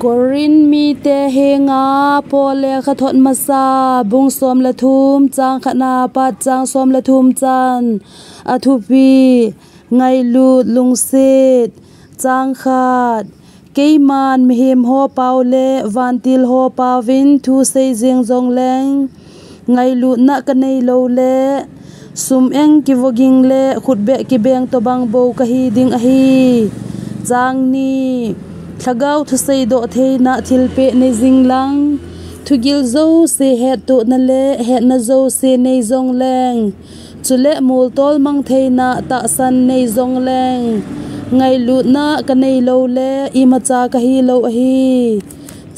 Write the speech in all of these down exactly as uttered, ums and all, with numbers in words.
Korin mite henga Paul lekhathot masa, bung som le thum, chang khatna pat chang som le thum chan. Athupi: Ngailut lungset. Chang khat. Keiman mihem ho pau le vantil ho pauvin thu sei jeng jongleng, ngailutna kanei lou le, sum-eng kivoging le khutbeh kibeng tobang bou kahi ding ahi. Chang ni. Lhagao thu seidoh theina thilpeh nei jing lang, thugil jouse hettohna le hetna jouse nei jongleng, chule moltol mang theina tahsan nei jongleng, ngailutna kanei lou le imacha kahi lou ahi.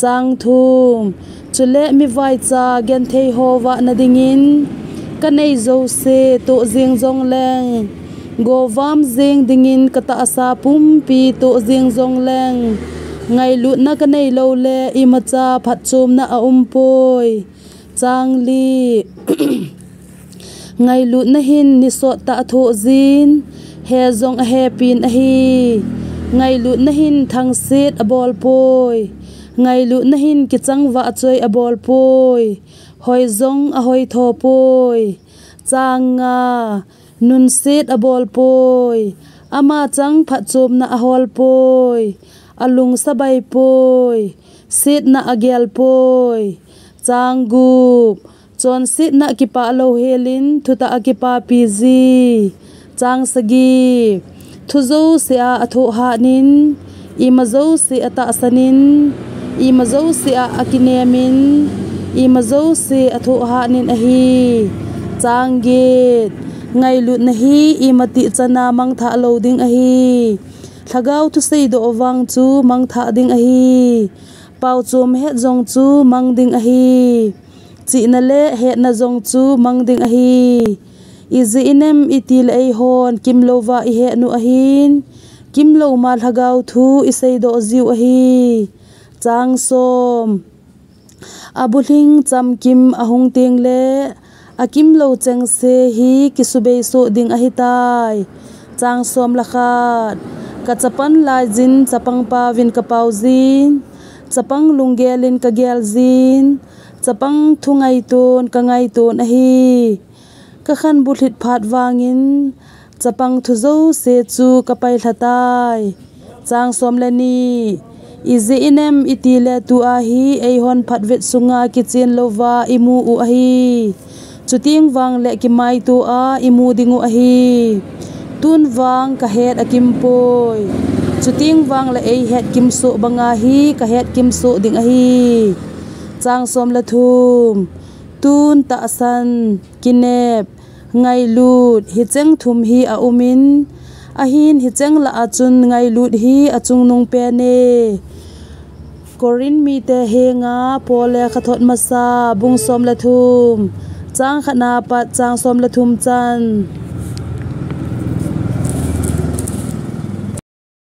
Chang thum. Chule mivaicha genthei ho vahna dingin kanei jouse toh jeng jongleng, govam jeng dingin katahsa pumpi toh jeng jongleng, ngailutna kanei lou le imacha phatchomna aumpoi. Chang li. Ngailutna hin nisot tah athoh jin, he jong ahepin ahi. Ngailutna hin thangset abol poi. Ngailutna hin kichang vahchoi abol poi. Hoi jong ahoi tho poi. Chang nga. Nunset abol poi. Ama chang phatchomna ahol poi. Alung sabai poi. Setna agel poi. Chang gup. Chonsetna kipah louhelin thutah akipapi ji. Chang sagi. Thu jouse a athoh hatnin, ima jouse atahsanin, ima jouse a akinemin, ima jouse athoh hatnin ahi. Chang get. Ngailutna hi imatih chana mangthah lou ding ahi. Lhagao thu seidoh vang chu mangthah ding ahi. Paochom het jong chu mang ding ahi. Chihna le hetna jong chu mang ding ahi. Ijeh inem itile eihon kimlouva ihet u ahin, kimlouma lhagao thu iseidoh jiu ahi. Chang som. Abulhing chamkim ahung tengle, akimlou chengse hi kisubei soh ding ahitai. Chang som le khat. Kachapan laijin chapang paovin kapao jin, chapang lunggelin kagel jin, chapang thu ngaiton kangaiton ahi. Kakhan bulhit phat vangin chapang thu jouse chu kapailha tai. Chang som le ni. Ijeh inem itile tua hi eihon phatvet sunga kichen louva imu u ahi. Chuteng vangle kimaitoa imu dingu ahi. Tun vang kahet akim poi. Chuteng vangle eihet kimsoh banga hi kahet kimsoh ding ahi. Chang som le thum. Tun tahsan, kinep, ngailut, hicheng thum hi aumin, ahin hicheng lah a chun ngailut hi achungnung pen e. Korin mite henga Paul lekhathot masa, bung som le thum, chang khatna pat chang som le thum chan.